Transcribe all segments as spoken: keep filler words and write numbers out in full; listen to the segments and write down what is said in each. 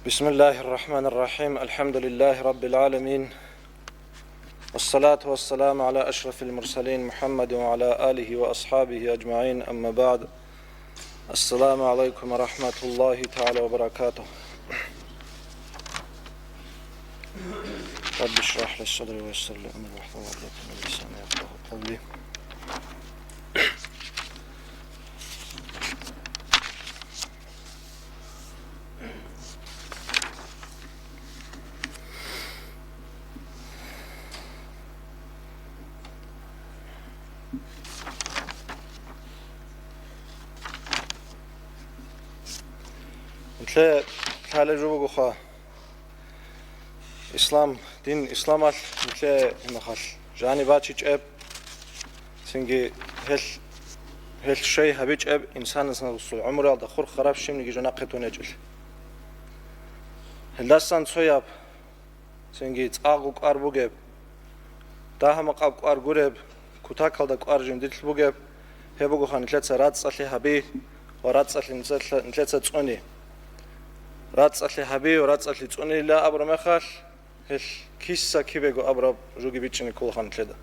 بسم الله الرحمن الرحيم. الحمد لله رب العالمين. والصلاة والسلام على أشرف المرسلين محمد وعلى آله وأصحابه أجمعين. أما بعد. السلام عليكم ورحمة الله تعالى وبركاته. رب اشرح لي صدري ويسر لي أمري واحلل عقدة من لساني يفقهوا قولي. Нилъее лъалеб жо бугоха, ислам, дин исламалъ нилъее гьимахалъ жаниб бачичӀеб, цинги гьелъ, гьелъ щвей гьабичӀеб, инсанасул гӀумруялда хурхараб щибниги жо нахъе тун гьечӀелъ. Гьелдасан цояб, цинги цӀакъго кӀвар бугеб, дагьа-макъаб кӀвар гуреб, кутакалда кӀвар жиндилъ бугеб, гьеб бугоха нилъеца рацӀцӀалъи гьаби ва рацӀцӀалъи нилъеца, нилъеца цӀуни. РацӀцӀалъи гьаби ва рацӀцӀалъи цӀунила абураб мехалъ, гьелъ киса-кибего абураб жоги бичӀчӀине кколаха нилъеда.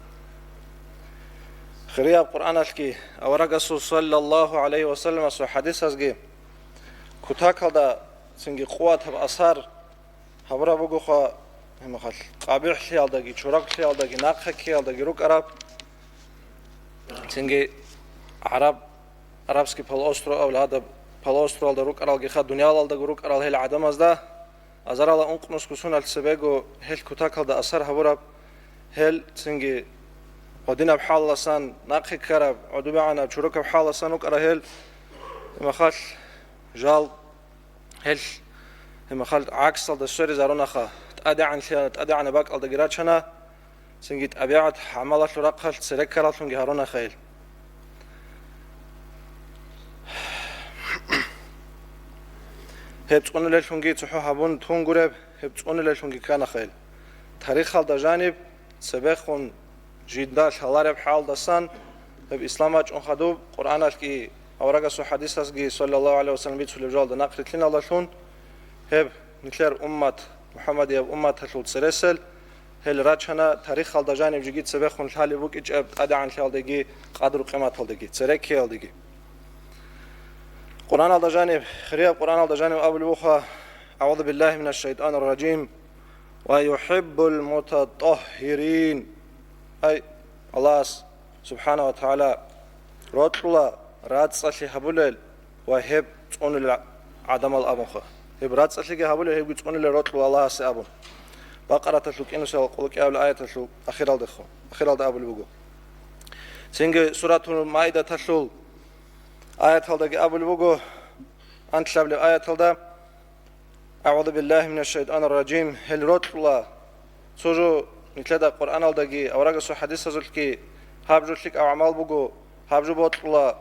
Хирияб Къуръаналъги, аварагасул саллаллагьу гӀалайгьи ва салламасул хӀадисазги кутакалда цинги къуватаб асар гьабураб бугоха, гьимахалъ, къабихӀлъиялдаги, чураклъиялдаги, нахъе ккеялдаги рукӀараб, цинги гӀараб, Арабский полуостров абула гьадаб полуостровалда рукӀаралгиха, дуниялалдаго рукӀарал гьел гӀадамазда азарала ункънусго соналъ цебего гьел кутакалда асар гьабураб, гьел цинги гьадинаб хӀалаласан нахъе ккараб, гӀодобегӀанаб, чуракаб хӀалаласан рукӀарал гьел, гьимахалъ, жал Гьелъ, гьимахалъ гӀаксалда сверизарунаха, тӀадегӀанлъи-, тӀадегӀанаб бакӀалдаги рачана, цинги тӀабигӀат гӀамалалъул рахъалъ цереккараллъунги гьарунаха гьел. Гьеб цӀунулеллъунги цохӀо гьабун тун гуреб, гьеб цӀунулеллъунги кканаха гьел. Тарихалда жаниб цебехун жинда лъалареб хӀалдасан, гьеб ислам вачӀун хадуб, Къуръаналъги аварагасул хӀадисазги, саллаллагьу гӀалайгьи ва саллам, бицулеб жалда нахърилълъиналдалъун, гьеб нилъер уммат, МухӀаммадияб умматалъул цересел, гьел рачана тарихалда жаниб жеги цебехун лъалеб букӀичӀеб тӀадегӀанлъиялдеги, къадру-къиматалдеги, цереккеялдеги. Къуръаналда жаниб, хирияб Къуръаналда жаниб абулеб буха: «АгӀузу биллагьи минаш шайтӀанир ражим». «Ва юхӀиббул мутатӀагьгьирин». Ай, Аллагьас, субхӀана ва тагӀала, рокьула рацӀцӀалъи гьабулел ва гьеб цӀунулел гӀадамал абунха. Гьеб рацӀцӀалъиги гьабулел, гьебги цӀунулел рокьула Аллагьасе абун. Бакъараталъул кӀинусал къулкӀияб аяталъул ахиралдехун, ахиралда абулеб буго. Цинги Суратул Маидаталъул аяталдаги абулеб буго, анлъабилеб аяталда, «АгӀузу биллагьи минаш шайтӀанир ражим», гьел рокьула, цо жо нилъеда Къуръаналдаги аварагасул хӀадисазулъги гьаб жо лъикӀаб гӀамал буго, гьаб жо бокьула,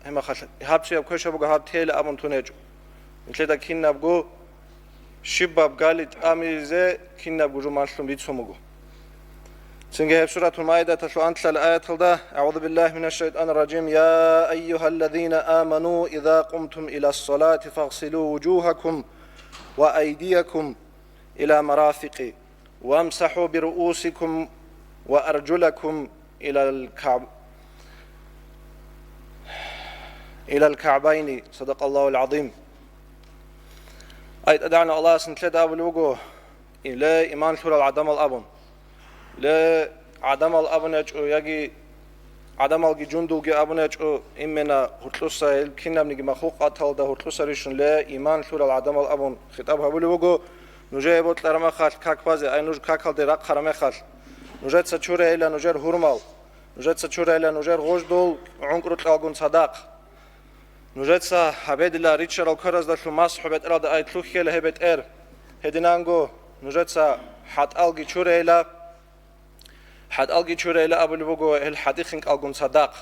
гьеб мехалъ гьаб цояб квешаб буго, гьаб тейила абун тун гьечӀо. Нилъеда кинабго щибаб гали тӀамизе кинабго жо малъун бицун буго. Цинги гьеб Суратул Маидаталъул анлъал аяталда, «АгӀузу биллагьи минаш шайтӀанир ражим, я айюгьаллазина аману, иза къумтум илас салати фагъсилу вужугьакум ва айдиякум ила марафикъи, вамсахӀу бируусикум ва аржулакум илал кагӀ-, илал кагӀбайни». Садакъаллагьул гӀазим. Ай, ТӀадегӀанав Аллагьас нилъеда абулеб буго, Ле, иман лъурал гӀадамал абун. Ле, гӀадамал абун ячӀо, яги гӀадамалги жундулги абун ячӀо, имена гьоркьоса гьел кинабниги махлукъаталда гьоркьоса рищун, ле, иман лъурал гӀадамал абун хитӀаб гьабулеб буго, нужее бокьараб мехалъ как базе, ай нуж какалде рахъараб мехалъ. Нужеца чурейила нужер гьурмал, нужеца чурейила нужер гъуждул гӀункӀрукьалгун цадахъ. Нужеца гьабедила ричарал квераздалъун масхӀу бетӀералда ай лъухьела гьеб бетӀер. Гьединанго нужеца хӀатӀалги чурейила, хӀатӀалги чурейила абулеб буго гьел хӀатӀихъинкӀалгун цадахъ.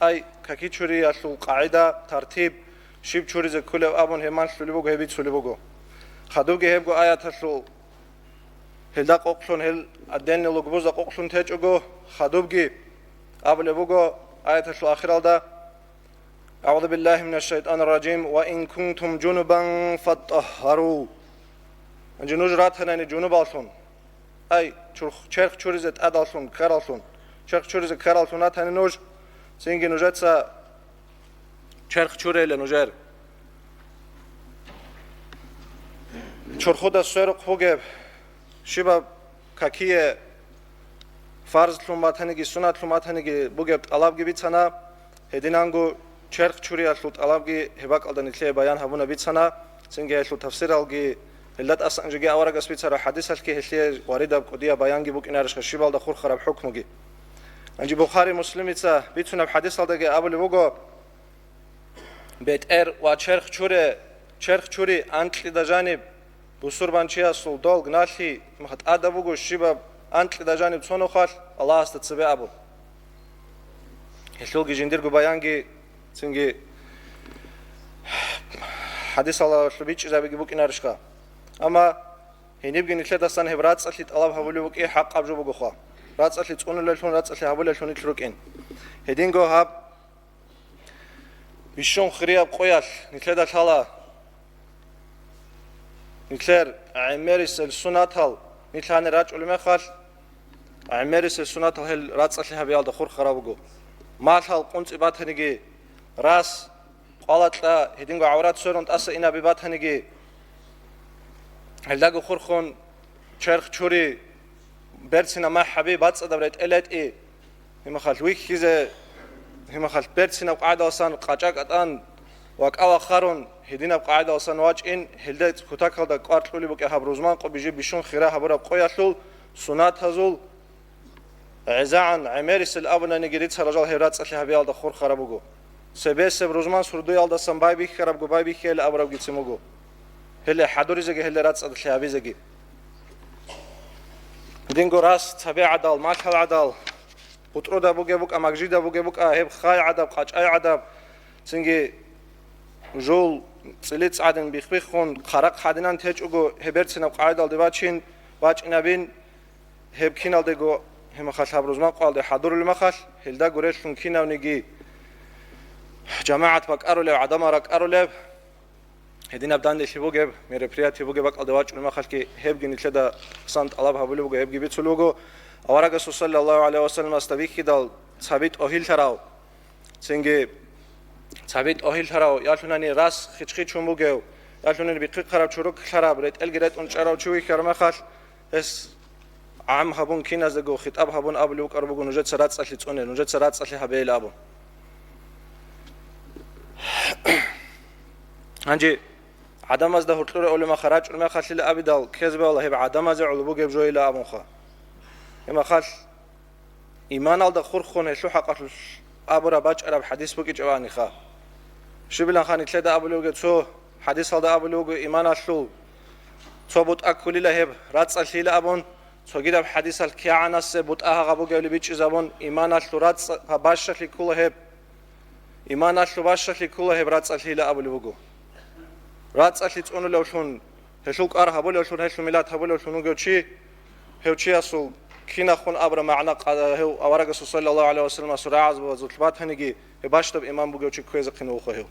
Ай, каки чуриялъул къагӀида, тартиб, щиб чуризе кколеб абун гьеб малъулеб буго, гьеб бицулеб буго. Хадубги гьебго аяталъул гьелда къокълъун, гьел аденни лугбузда къокълъун течӀого, хадубги абулеб буго аяталъул ахиралда, «АгӀузу биллагьи минаш шайтӀанир ражим, ва ин кунтум жунубан фаттаххару». Гьанже нуж ратанани жунубаллъун, ай, чурх-, черх чуризе тӀадаллъун, ккараллъун, черх чуризе ккараллъун ратани нуж, цинги нужеца черх чурейила нужер. Чурхуда сверухъ бугеб щибаб какие фарзлъун батаниги, суннатлъун батаниги бугеб тӀалабги бицана, гьединанго черх чуриялъул тӀалабги гьеб бакӀалда нилъее баян гьабуна бицана, цинги гьелъул тафсиралги, гьелда тӀасан жеги аварагас бицараб хӀадисалъги гьелъие варидаб кӀудияб баянги букӀинарищха щибалда хурхараб хӀукмуги. Гьанже Бухари Муслимица бицунаб хӀадисалдаги абулеб буго, бетӀер ва черх чуре, черх чури анкьида жаниб бусурбанчиясул долг налъи тӀада буго щибаб анкьида жаниб цо нухалъ Аллагьасда цебе абун. Гьелъулги жиндирго баянги цинги хӀадисалалъул бичӀчӀизабиги букӀинарищха? Амма гьенибги нилъедасан гьеб рацӀцӀалъи тӀалаб гьабулеб букӀи хӀакъаб жо бугоха. РацӀцӀалъи цӀунулеллъун, рацӀцӀалъи гьабулеллъун нилъ рукӀин. Гьединго гьаб бищун хирияб къоялъ нилъеда лъала, нилъер гӀемерисел сунатал нилъ гьанир рачӀулеб мехалъ, гӀемерисел сунатал гьел рацӀцӀалъи гьабиялда хурхараб буго. Малъал къунцӀи батаниги, рас, къвалакьа, гьединго гӀаврат сверун тӀаса инаби батаниги, гьелдаго хурхун черх чури, берцинаб махӀ гьаби, бацӀцӀадаб ретӀел ретӀи, гьимахалъ вихьизе, гьимахалъ берцинаб къагӀидалъан къачӀа-кӀатӀан ва кӀал-ахъарун гьединаб къагӀидалъан вачӀин, гьелда кутакалда кӀвар кьулеб букӀа гьаб рузман къо бижи бищун хира гьабураб къоялъул сунатазул гӀезегӀан гӀемерисел абунаниги рицарал жал гьеб рацӀцӀалъи гьабиялда хурхараб буго. Цебесеб рузман сурдуялдасан байбихьарабго байбихьейилан абурабгицин буго. Гьеле хӀадуризеги гьеле рацӀцӀадалъи гьабизеги. Динго рас цаби гӀадал, малъал гӀадал, бутӀруда бугеб букӀа, магжида бугеб букӀа, гьеб хай гӀадаб, къачӀай гӀадаб, цинги жул цӀилиц гӀадин бихбиххун, хъарахъ гьадинан течӀого, гьеб берцинаб къагӀидалде бачин, бачӀинабин, гьеб киналдего, гьимахалъ гьаб рузман къоялде хӀадурулеб махалъ, гьелда гурелъун кинавниги жамагӀат бакӀарулев, гӀадамал ракӀарулев, гьединаб данделъи бугеб, мероприятие бугеб бакӀалде вачӀунеб махалъги гьебги нилъеда хъсан тӀалаб гьабулеб буго, гьебги бицулеб буго. Аварагасул саллаллагьу гӀалайгьи ва салламасда бихьидал цаби тӀогьиллъарав, цинги цаби тӀогьиллъарав, ялъунани рас хичхичун бугев, ялъунани бихъихъараб чуруклъараб, ретӀелги ретӀун чӀарав чи вихьараб махалъ, гьес гӀам гьабун киназего хитӀаб гьабун абулеб букӀараб буго нужеца рацӀцӀалъи цӀуне, нужеца рацӀцӀалъи гьабейилан абун. Гьанже гӀадамазда гьоркьоре олемаха рачӀун мехалъила абидал, ккезе бегьула гьеб гӀадамазе гӀоло бугеб жойила абунха. Гьеб махалъ иманалда хурхун гьелъул хӀакъалъулъ абураб бачӀараб хӀадис букӀичӀебаниха. Щибилан ха нилъеда абулев вугев цо хӀадисалда абулев вуго иманалъул цо бутӀа кколила гьеб рацӀцӀалъила абун, цогидаб хӀадисалъ кигӀанасеб бутӀа гьагъаб бугевли бичӀчӀизабун, иманалъул рацӀцӀа-, бащалъи ккола гьеб. Иманалъул бащалъи ккола гьеб рацӀцӀалъила абулеб буго. РацӀцӀалъи цӀунулевлъун, гьелъул кӀвар гьабулевлъун, гьелъул миллат гьабулевлъун вугев чи, гьев чиясул кинахун абураб магӀна къа-, гьев аварагасул саллаллагьу гӀалайгьи ва салламасул рагӀабазулъ батаниги, гьеб бащдаб иман бугев чи кквезехъин вуха гьев.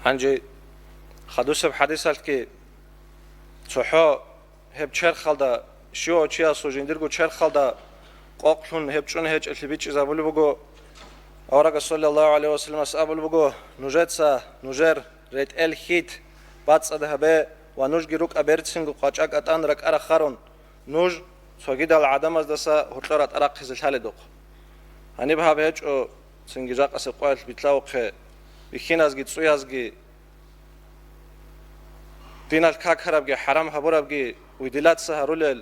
Гьанже хадусеб хӀадисалъги цохӀо гьеб черхалда, щивав чиясул жиндирго черхалда къокълъун гьеб чӀун гьечӀелъи бичӀчӀизабулеб буго. Аварагас саллаллагьу гӀалайгьи ва салламас абулеб буго: «Нужеца нужер ретӀел хьит, бацӀцӀад гьабе ва нужги рукӀа берцинго къачӀа-кӀатӀан ракӀа-рахарун, нуж цогидал гӀадамаздаса гьоркьор ратӀа рахъизе лъаледухъ». Гьаниб гьаб гьечӀо цинги жакъасеб къоялъ битӀлъавухъе, бихьиназги цӀуязги, диналъ какарабги, хӀарам гьабурабги виделаца гьарулел,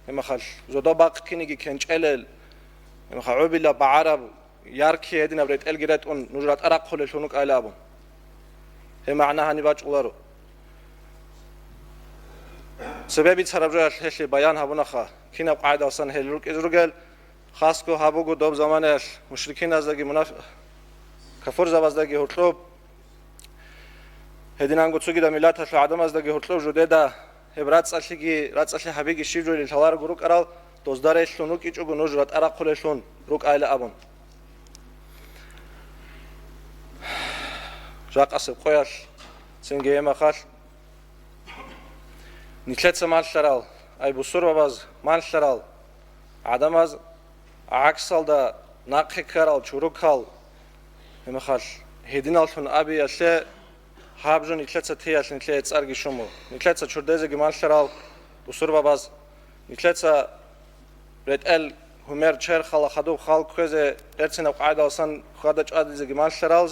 гьеб мехалъ зодо бахъ киниги кенчӀелел, гьеб мехалъ гӀубилаб багӀараб, яркий гьединаб ретӀелги ретӀун нуж ратӀа рахъулеллъун рукӀайилан абун. Гьеб магӀна гьаниб бачӀуларо. Цебе бицараб жоялъ гьелъие баян гьабунаха, кинаб къагӀидалъан гьел рукӀизе ругел, хасго гьаб буго доб заманаялъ мушрикиназдаги мунаф-, кафурзабаздаги гьоркьоб, гьединанго цогидаб миллаталъул гӀадамаздаги гьоркьоб жудеда гьеб рацӀцӀалъиги, рацӀцӀалъи гьабиги щиб жойилан лъаларого рукӀарал, дозда релълъун рукӀичӀого нуж ратӀа рахъулеллъун рукӀайилан абун. Жакъасеб къоялъ Цинги гьеб мехалъ нилъеца малъарал, ай бусурбабаз малъарал гӀадамаз гӀаксалда нахъе ккарал чорокал, гьеб мехалъ гьединаллъун абиялъе, гьаб жо нилъеца теялъ нилъее цӀарги щун буго. Нилъеца чурдезеги малъарал бусурбабаз, нилъеца ретӀел гьумер черхалда хадуб хал кквезе, берцинаб къагӀидалъан хьвада-чӀвадизеги малъарал,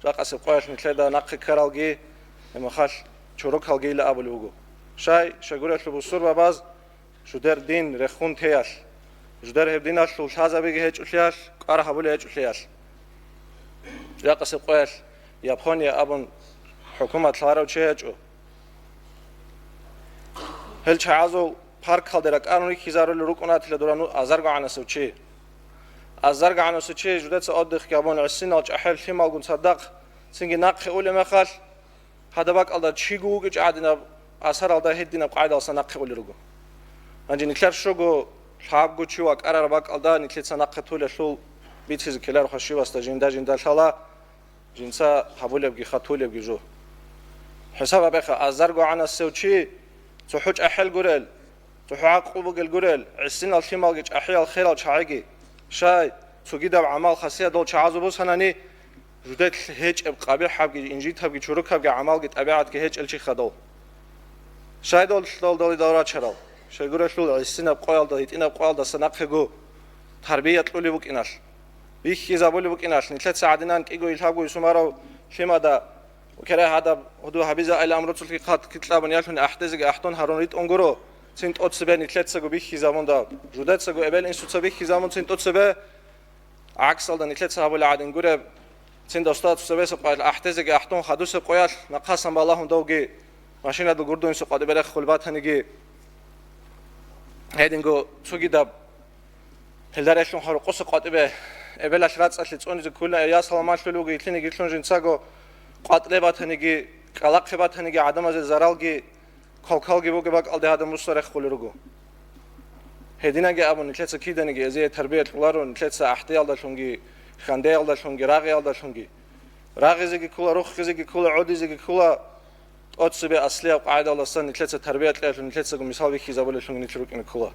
жакъасеб къоялъ нилъеда нахъе ккаралги, гьеб мехалъ чорокалгийилан абулеб буго. Щай, щайгурелъул бусурбабаз жидер дин рехун теялъ, жидер гьеб диналъул лъазабиги гьечӀолъиялъ, кӀвар гьабулей гьечӀолъиялъ. Жакъасеб къоялъ Япония абун хӀукумат лъарав чи гьечӀо. Гьел чагӀазул паркалде ракӀарун рихьизарулел рукӀун ратила дора ну азарго гӀанасев чи. Азарго гӀанасев чи жидеца отдыхги гьабун, гӀисинал чӀахӀел лъималгун цадахъ цинги нахъе улеб мехалъ, гьадаб бакӀалда чиго вукӀичӀ гӀадинаб асаралда гьединаб къагӀидалъан нахъе улел руго. Гьанже нилъер щуго лъабго чи вакӀарараб бакӀалда нилъеца нахъе толелъул бицизе ккеларо хвашивасда жинда-жинда лъала, жинца гьабулебги хатулебги жо. ХӀисаб гьабеха, азарго гӀанасев чи, цохӀо чӀахӀел гурел, цохӀо гӀакълу бугел гурел, гӀисинал лъималги чӀахӀиял херал чагӀиги. Щай, цогидаб гӀамал хасият дол чагӀазул бусанани, жидер гьечӀеб къабихӀабги, инжитабги, чорокабги гӀамалги тӀабигӀатги гьечӀел чи хадув. Щай дол, дол, дол, дол рачарал? Щайгурелъул гӀисинаб къоялда, гьитӀинаб къоялдаса нахъего тарбия кьулеб букӀиналъ. Бихьизабулеб букӀиналъ, нилъеца гӀадинан кӀиго-илъабго йисумарав лъимада, кера гьадаб гьудул гьабизе айла амруцулъги хъат китлъабун ялъуни ахӀдезеги ахӀдун гьарун ритӀун гуро, цин тӀоцебе нилъецаго бихьизабунда, жудецаго эбел-инсуца бихьизабун цин тӀоцебе, гӀаксалда нилъеца гьабулеб гӀадин гуреб, цин досда цебесеб къоялъ ахӀдезеги ахӀдун хадусеб къоялъ нахъасан балагьун довги машинадул гурдуинсухъ къватӀибе реххулеб батаниги, гьединго цогидаб Гьелда релълъун хъарукъуса къватӀибе, эбелалъ рацӀцӀалъи цӀунизе ккула, ясалмалъулев вуго, илъинеги илъун жинцаго къватӀле батаниги, кӀкӀалахъе батаниги, гӀадамазе заралги, квалквалги бугеб бакӀалде гьадин буса реххулел руго. Гьединаги абун, нилъеца киданиги эзие тарбия кьоларо, нилъеца ахӀдеялдалъунги, хьандеялдалъунги, рагъиялдалъунги. Рагъизеги ккула, руххизеги ккула, гӀодизеги ккула. ТӀоцебе аслияб къагӀидалдасан нилъеца тарбия кьеялъул, нилъецаго мисал бихьизабулелъунги нилъ рукӀине ккола.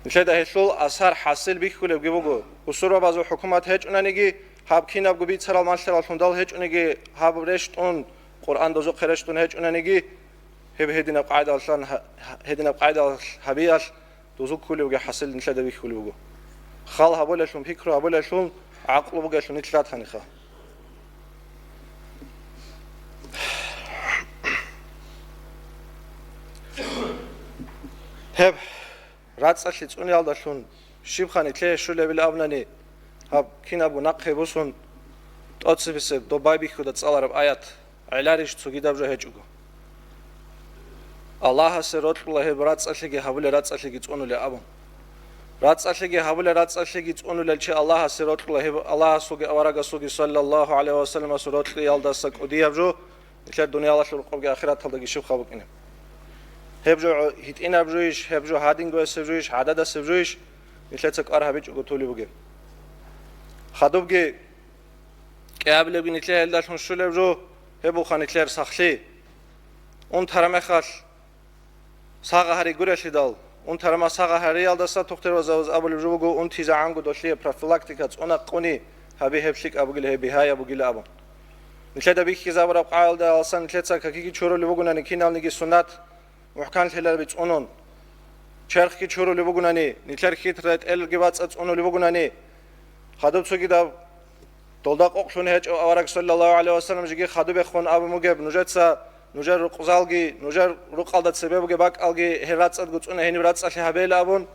Нилъеда гьелъул асар хӀасил бихьулебги буго. Бусурбабазул хӀукумат гьечӀунаниги, гьаб кинабго бицарал малъараллъун дал гьечӀониги, гьаб рещтӀун, Къуръан дозухъе рещтӀун гьечӀонаниги, гьеб гьединаб къагӀидалъан гьа-, гьединаб къагӀидалъ гьабиялъ дозул кколебги хӀасил нилъеда бихьулеб буго. Хал гьабулелъун, пикру гьабулелъун, гӀакълу бугелъун нилъ ратаниха. Гьеб рацӀцӀалъи цӀуниялдалъун щибха нилъее щулебил абунани, гьаб кинабго нахъе босун, тӀоцебесеб доб байбихьуда цӀалараб аят гӀеларищ цогидаб жо гьечӀого? Аллагьасе рокьула гьеб рацӀцӀалъиги гьабулел рацӀцӀалъиги цӀунулел абун. РацӀцӀалъиги гьабулел рацӀцӀалъиги цӀунулел чи Аллагьасе рокьула гьеб Аллагьасулги аварагасулги саллаллагьу гӀалайгьи вассаламасул рокьиялдаса кӀудияб жо нилъер дуниялалъул рукъобги ахираталдаги щибха букӀине. Гьеб жо гьитӀинаб жойищ, гьеб жо гьадингоясеб жойищ, гӀададасеб жойищ, нилъеца кӀвар гьабичӀого толеб бугеб. Хадубги кӀиабилебги нилъее гьелдалъун щулеб жо, гьеб буха нилъер сахлъи. Унтара мехалъ сагъа гьари гурелъидал, унтарама сагъа гьариялдаса тухтурбазабаз абулеб жо буго, унтизегӀанго долъие профилактика цӀунахъуни гьаби, гьеб лъикӀаб бугила, гьеб бигьаяб бугила абун. Нилъеда бихьизабураб къагӀидалдасан нилъеца какиги чурулеб бугунани киналниги суннат, мухӀканлъилаби цӀунун. Черхги чурулеб бугунани, нилъер хитра тӀелги бацӀа цӀунулеб бугунани, хадуб цогидаб долда къокълъун гьечӀо авараг саллаллагьу гӀалайгьи вассалам жеги хадубехун абун бугеб, нужеца, нужер рукъзалги, нужер рукъалда цебе бугеб бакӀалги гьел рацӀцӀадго цӀуна гьениб рацӀцӀалъи гьабейилан абун.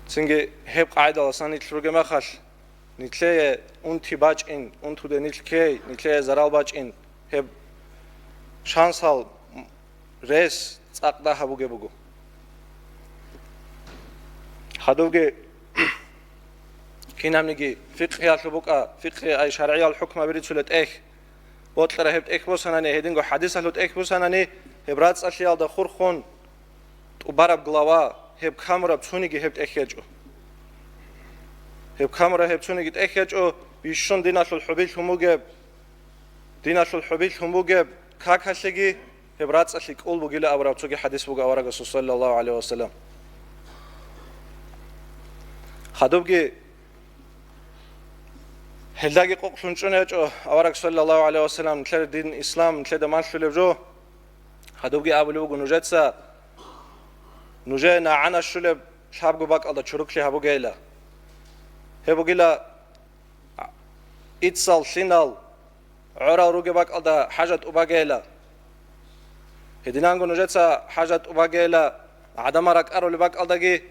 Цинги гьеб къагӀидаласан нилъ ругеб мехалъ, нилъее унти бачӀин, унтуде нилъ ккей, нилъее зарал бачӀин, гьеб шансал рес цӀакъ дагьаб бугеб буго. Гьадубги кинабниги фикъгьиялъул букӀа, фикъгьи ай шаргӀиял хӀукмаби рицулеб тӀехь, бокьараб гьеб тӀехь босанани, гьединго хӀадисалъул тӀехь босанани, гьеб рацӀцӀалъиялда хурхун тӀубараб глава, гьеб камураб цониги гьеб тӀехь гьечӀо. Гьеб камураб гьеб цониги тӀехь гьечӀо, бищун диналъул хӀубилъун бугеб, диналъул хӀубилъун бугеб какалъеги гьеб рацӀцӀалъи кӀул бугила абураб цоги хӀадис буго аварагасул, саллаллагьу гӀалайгьи вассалам. Хадубги гьелдаги къокълъун чӀун гьечӀо авараг, саллаллагьу гӀалайгьи вассалам, нилъер дин ислам нилъеда малъулеб жо. Гьадубги абулеб буго, нужеца, нужее нагӀана щулеб лъабго бакӀалда чуруклъи гьабугейила. Гьеб бугила иццал лъинал гӀорал ругеб бакӀалда хӀажат тӀубагейила. Гьединанго нужеца хӀажат тӀубагейила гӀадамал ракӀарулеб бакӀалдаги,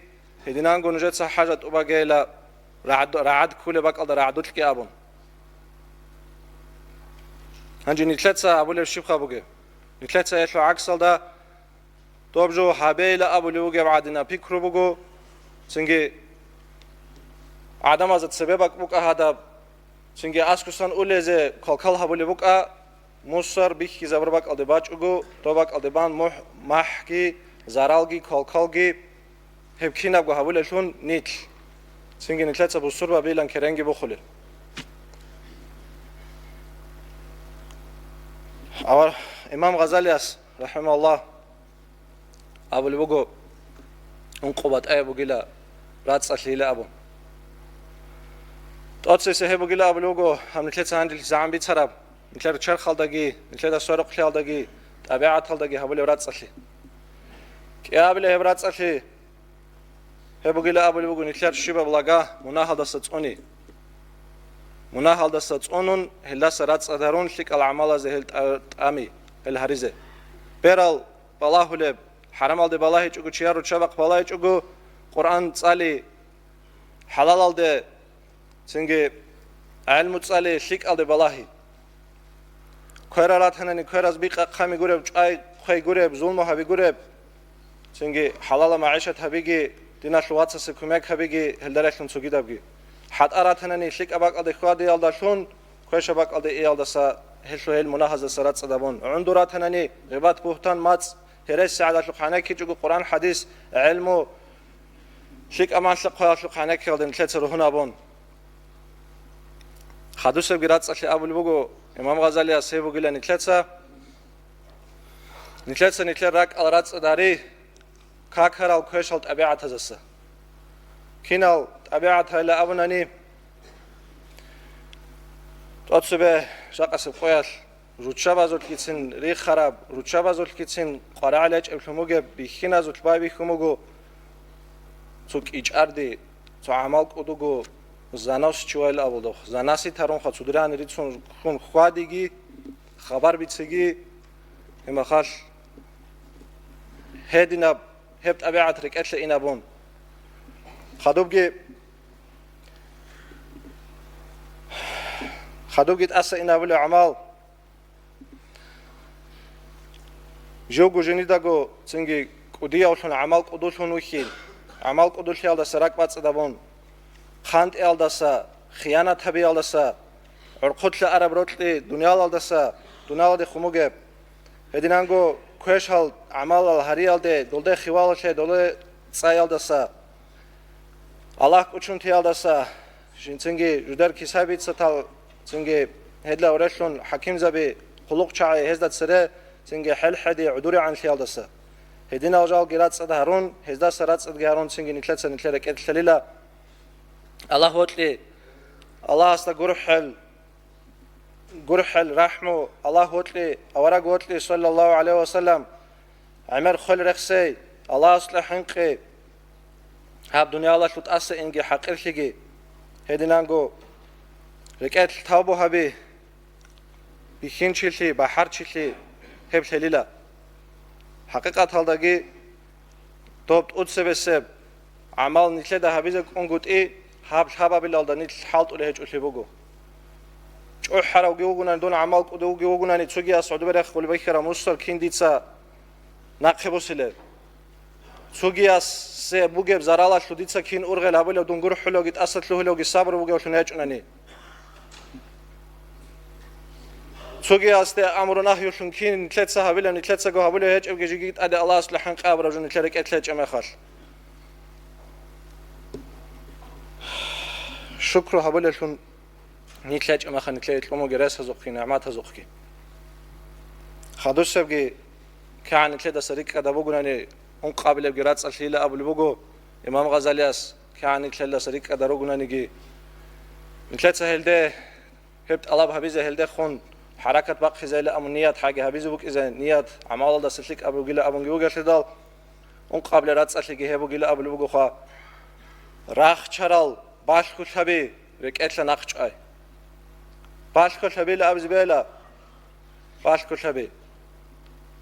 гьединанго нужеца хӀажат тӀубагейила рагӀад-, рагӀад ккулеб бакӀалда рагӀдулъги абун. Гьанже нилъеца абулеб щибха бугеб? Нилъеца гьелъул гӀаксалда доб жо гьабейила абулев вугеб гӀадинаб пикру буго, цинги гӀадамазда цебе бакӀ букӀа гьадаб, цинги аскусан улезе квалквал гьабулеб букӀа, мусар бихьизабур бакӀалде бачӀого, доб бакӀалде бан мухь-, махӀги, заралги, квалквалги, гьеб кинабго гьабулелъун нилъ, цинги нилъеца бусурбабилан керенги бухулел. Авар имам Гъазалияс, рахӀимагьуллагь, абулеб буго, ункъо батӀаяб бугила рацӀцӀалъийила абун. ТӀоцесе гьеб бугила абулеб буго, гьаб нилъеца гьанжелъ загӀан бицараб, нилъер черхалдаги, нилъеда сверухълъиялдаги, тӀабигӀаталдаги гьабулеб рацӀцӀалъи. КӀиабилеб гьеб рацӀцӀалъи гьеб бугила абулеб буго, нилъер щибаб лага мунагьалдаса цӀуни. Мунагьалдаса цӀунун, гьелдаса рацӀцӀад гьарун лъикӀал гӀамалазе гьел тӀа-, тӀами, гьел гьаризе. Берал балагьулеб, хӀарамалде балагьичӀого, чияр руччабахъ балагьичӀого, Къуръан цӀали, хӀалалалде, цинги гӀелму цӀали лъикӀалде балагьи. Квера ратанани, квераз бикъа-хъами гуреб, чӀвай-хъвей гуреб, зулму гьаби гуреб, цинги хӀалала магӀишат гьабиги, диналъул вацасе кумек гьабиги, гьелда релълъун цогидабги. ХӀатӀа ратанани, лъикӀаб бакӀалде хьвадиялдалъун, квешаб бакӀалде иялдаса, гьелъул гьел мунагьаздаса рацӀцӀад гьабун. ГӀундур ратанани, гъибат, бугьтан, мацӀ, гьересиялъухъ гьанеккичӀого, Къуръан, хӀадис, гӀелму, лъикӀаб малъа-хъваялъухъ гьанеккиялда нилъеца ругьун абун. Хадусебги рацӀцӀалъи абулеб буго имам Гъазалияс, гьеб бугила нилъеца, нилъеца нилъер ракӀал рацӀцӀад гьари какарал квешал тӀабигӀатаздаса. Кинал тӀабигӀатайила абунани, тӀоцебе жакъасеб къоялъ руччабазулъгицин рихараб, руччабазулъгицин къваригӀел гьечӀеблъун бугеб бихьиназулъ байбихьун буго цо кӀичӀарди, цо гӀамал кӀудуго занас чуяйил абулдухъ, занаси тарунха цудурани рицун хьун хьвадиги, хабар бициги, гьеб мехалъ гьединаб гьеб тӀабигӀат рекӀелъе инабун. Хадубги, хадубги тӀаса инабулеб гӀамал, живго жинидаго цинги кӀудиявлъун гӀамал кӀудулъун вихьин, гӀамал кӀудулъиялдаса ракӀ бацӀцӀадабун, хъантӀиялдаса, хиянат гьабиялдаса, гӀурхъулъа араб рокьи дуниялалдаса, дуниялалде хъумугеб, гьединанго квешал гӀамалал гьариялде, долде хивалалъе, доле цӀаялдаса, Аллагь кӀучунтиялдаса, цинги жудер кисабицатал, цинги гьедла урелъун хӀакимзаби, хъулухъчагӀи гьезда цере, цинги хӀел-хӀеди гӀудуригӀанлъиялдаса, гьединал жалги рацӀцӀад гьарун, гьездаса рацӀцӀадги гьарун, цинги нилъеца нилъер рекӀелъ лъалила. Аллагь вокьи, Аллагьасда гурхӀел, гурхӀел, рахӀму, Аллагь вокьи, авараг вокьи, саллаллагьу гӀалайгьи ва саллам, гӀемер хвел рехсей, Аллагьасукьа хӀинкъи, гьаб дуниялалъул тӀаса инги хӀакъирлъиги, гьединанго рекӀелъ тавбу гьаби, бихьинчилъи, бахӀарчилъи гьеб лъелила. ХӀакъикъаталдаги, доб тӀуцебесеб гӀамал нилъеда гьабизе кӀунгутӀи, гьаб лъабабилалда нилъ хӀалтӀулеб гьечӀолъи буго. ЧӀухӀаравги вугунани, дун гӀамал кӀудувги вугунани, цогияс гӀодобе рехулеб бихьараб мусар кин дица нахъе босилеб? Цогиясе бугеб заралалъул дица кин ургъел гьабулеб, дун гурхӀулевги тӀаса лъугьулевги сабру бугевлъун гьечӀунани? Цогиясде амру-нагьюлъун кин нилъеца гьабилеб, нилъецаго гьабулеб гьечӀебги, жеги тӀаде Аллагьасул хӀинкъи абураб жо нилъер рекӀелъ гьечӀеб мехалъ. Шукру гьабулеллъун нилъ гьечӀеб мехалъ, нилъее кьун бугеб ресазухъги, нигӀматазухъги. Хадусебги кигӀан нилъедаса рикӀкӀада бугунани, ункъабилебги рацӀцӀалъийила абулеб буго имам Гъазалияс, кигӀан нилъедаса рикӀкӀада ругунаниги, нилъеца гьелде гьеб тӀалаб гьабизе, гьелдехун хӀаракат бахъизайила абун, ният гьаги гьабизе букӀизе, ният гӀамалалдаса лъикӀаб бугила абунги бугелъидал, ункъабилеб рацӀцӀалъиги гьеб бугила абулеб бугоха. Рахчарал балъголъаби рекӀелъа нахъчӀвай. Балъголъабила абизе бегьила, балъголъаби.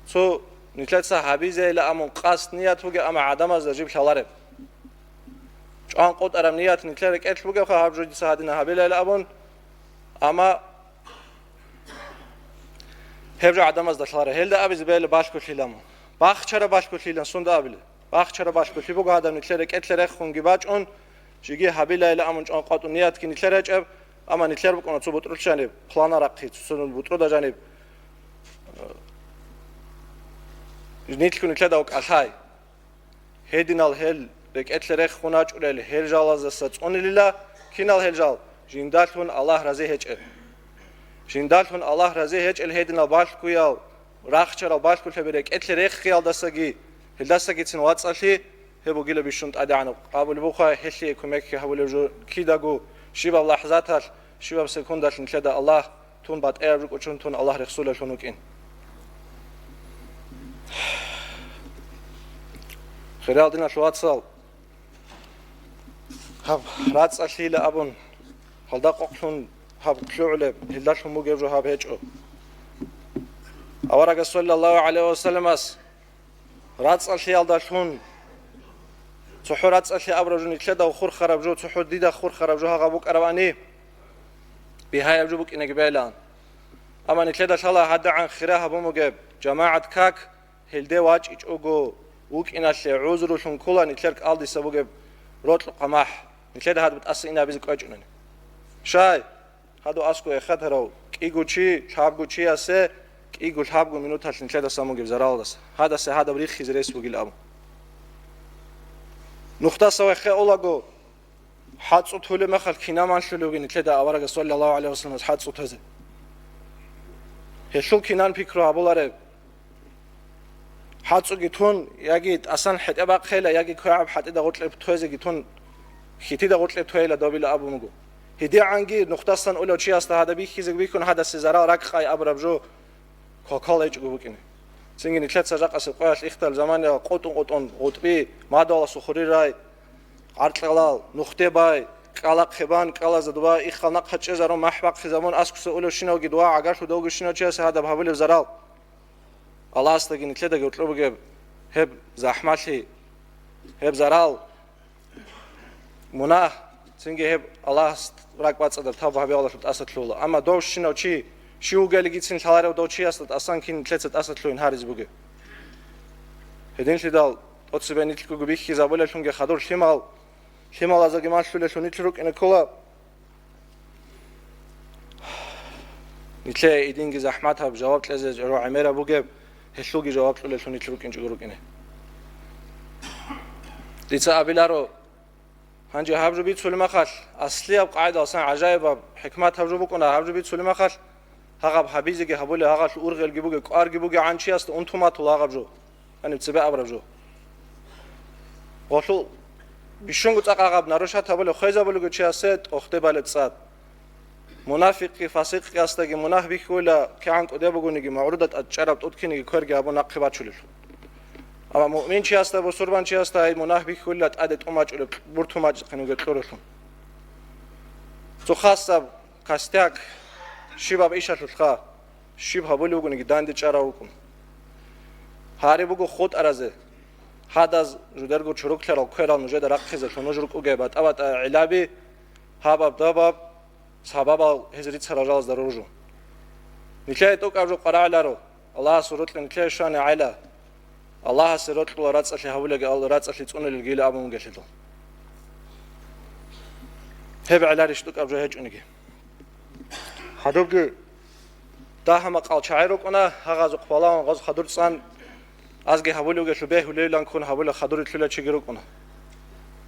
Цо нилъеца гьабизейила абун къасд ният бугеб, амма гӀадамазда жиб лъалареб. ЧӀван къотӀараб ният нилъер рекӀелъ бугебха, гьаб жо дица гьадина гьабилайила абун, амма гьеб жо гӀадамазда лъалареб. Гьелда абизе бегьила балъголъилан. Бахчараб балъголъилан сунда абила? Бахчараб балъголъи буго гьадаб нилъер рекӀелъе рехунги бачӀун, жиги гьабилайила абун чӀван къотӀун ниятги нилъер гьечӀеб, амма нилъер букӀуна цо бутӀрулъ жаниб, плана рахъи, цо бутӀруда жаниб, э, нилъго нилъеда кӀалъай. Гьединал гьел рекӀелъе рехун гьачӀулел гьел жалаздаса цӀунилила, кинал гьел жал? Жиндалъун Аллагь рази гьечӀел. Жиндалъун Аллагь рази гьечӀел гьединал балъгоял, рахчарал балъголъаби рекӀелъе рехиялдасаги, гьелдасагицин вацӀцӀалъи, гьеб бугила бищун тӀадегӀанаб къабул буха, гьелъие кумекги гьабулеб жо кидаго, щибаб лахӀзаталъ, щибаб секундалъ нилъеда Аллагь тун батӀияб жо кӀочон тун Аллагь рехсулеллъун вукӀин. Хириял диналъул вацал, гьаб рацӀцӀалъийила абун, гьалда къокълъун гьаб лъугӀулеб, гьелдалъун бугеб жо гьаб гьечӀо. Аварагас, саллаллагьу гӀалайгьи ва салламас, рацӀцӀалъиялдалъун, цохӀо рацӀцӀалъи абураб жо, нилъеда хурхараб жо, цохӀо дида хурхараб жо гьагъаб букӀарабани, бигьаяб жо букӀинеги бегьилаан. Амма нилъеда лъала гьадагӀан хира гьабун бугеб жамагӀат как, гьелде вачӀичӀого вукӀиналъе гӀузрулъун ккола нилъер кӀалдиса бугеб рокьукъа махӀ, нилъеда гьадаб тӀаса инабизе кӀвечӀунани. Щай? Гьадав аскӀов эхетарав кӀиго чи, лъабго чиясе кӀиго-лъабго минуталъ нилъеда самугеб заралдаса, гьадасе гьадаб риххизе рес бугил абун. Нухдаса вехе олаго, хӀацӀу тулеб мехалъ кинан малъулев вугин нилъеда аварагас, саллаллагьу гӀалайгьи ва салламас, хӀацӀу тезе. Гьелъул кинан пикру гьабулареб? ХӀацӀуги тун, яги тӀасан хӀетӀе бахъейила, яги квегӀаб хӀатӀида гъоркье твезеги тун, хьитида гъоркье твейила добила абун буго. ГьедигӀанги нухдасан улев чиясда гьадаб бихьизеги бихьун, гьадасе зарал ракӀкъай абураб жо квалквал гьечӀого букӀине. Цинги нилъеца жакъасеб къоялъ ихтал заманаялъ къотӀун-къотӀун гъутӀби, мадугьаласул хурирай, гӀаркьалал, нухде бай, кӀкӀалахъе бан, кӀкӀалазда дуба, иххал нахъа чӀезарун, махӀ бахъизабун, аскуса улевщинавги дуа гӀагарлъуда вугевщинав чиясе гьадаб гьабулеб зарал. Аллагьасдаги нилъедаги гьоркьоб бугеб гьеб захӀмалъи, гьеб зарал, мунагь, цинги гьеб Аллагьас ракӀбацӀцӀадаб тавба гьабиялдалъун тӀаса лъугьула. Амма дов щинав чи, щив вугелигицин лъаларев дов чиясда тӀасан кин нилъеца тӀаса лъугьин гьаризе бугеб. Гьединлъидал тӀоцебе нилъгого бихьизабулеллъунги хадур лъимал, лъималаздаги малъулеллъун нилъ рукӀине ккола. Нилъее идинги захӀматаб жаваб кьезе гӀемераб бугеб, гьелъулги жаваб кьолеллъун нилъ рукӀинчӀого рукӀине. Дица абиларо, гьанже гьаб жо бицулеб махалъ, аслияб къагӀидаласан гӀажаибаб хӀикмат гьаб жо букӀуна, гьаб жо бицулеб махалъ, гьагъаб гьабизеги гьабулеб, гьагъалъ ургъелги бугеб, кӀварги бугеб гӀан чиясда унтуматула гьагъаб жо. Гьаниб цебе абураб жо. Гъолъул бищунго цӀакъ гьагъаб нарушат гьабулеб хвезабулего чиясе тӀохде балеб цӀад. Мунафикъги фасикъясдаги мунагь бихьула, кигӀан кӀуде бугониги, мугӀруда тӀадчӀараб тӀутӀкиниги кверги гьабун нахъе бачулелъул. Амма муъминчиясда, бусурбанчиясда гьай мунагь бихьула тӀаде тӀумачӀулеб, буртумачӀухъе кьурулъун. Цо хасаб костяк щибаб ишалъулъха, щиб гьабулев вугониги данде чӀарав вукӀун. Гьари буго хутӀаразе, гьадаз жудерго чуруклъарал кверал нужеда рахъизе лъун нуж рукӀуге батӀа-батӀа гӀилаби, гьабаб-дабаб сабабал гьез рицарал жалазда руржун. Нилъее тӀокӀаб жо къварагӀеларо. Аллагьасул рокьи нилъее щвани гӀела. Аллагьасе рокьула рацӀцӀалъи гьабулеги ал рацӀцӀалъи цӀунулелгийила абун вугелъидал. Гьеб гӀеларищ тӀокӀаб жо гьечӀониги? Гьадубги дагьа-макъал чагӀи рукӀуна, гьагъазухъ балагьун гъоз хадур цӀан, азги гьабулев вугелъул бегьулевилан ккун гьабула хадур рилълъула чиги рукӀуна.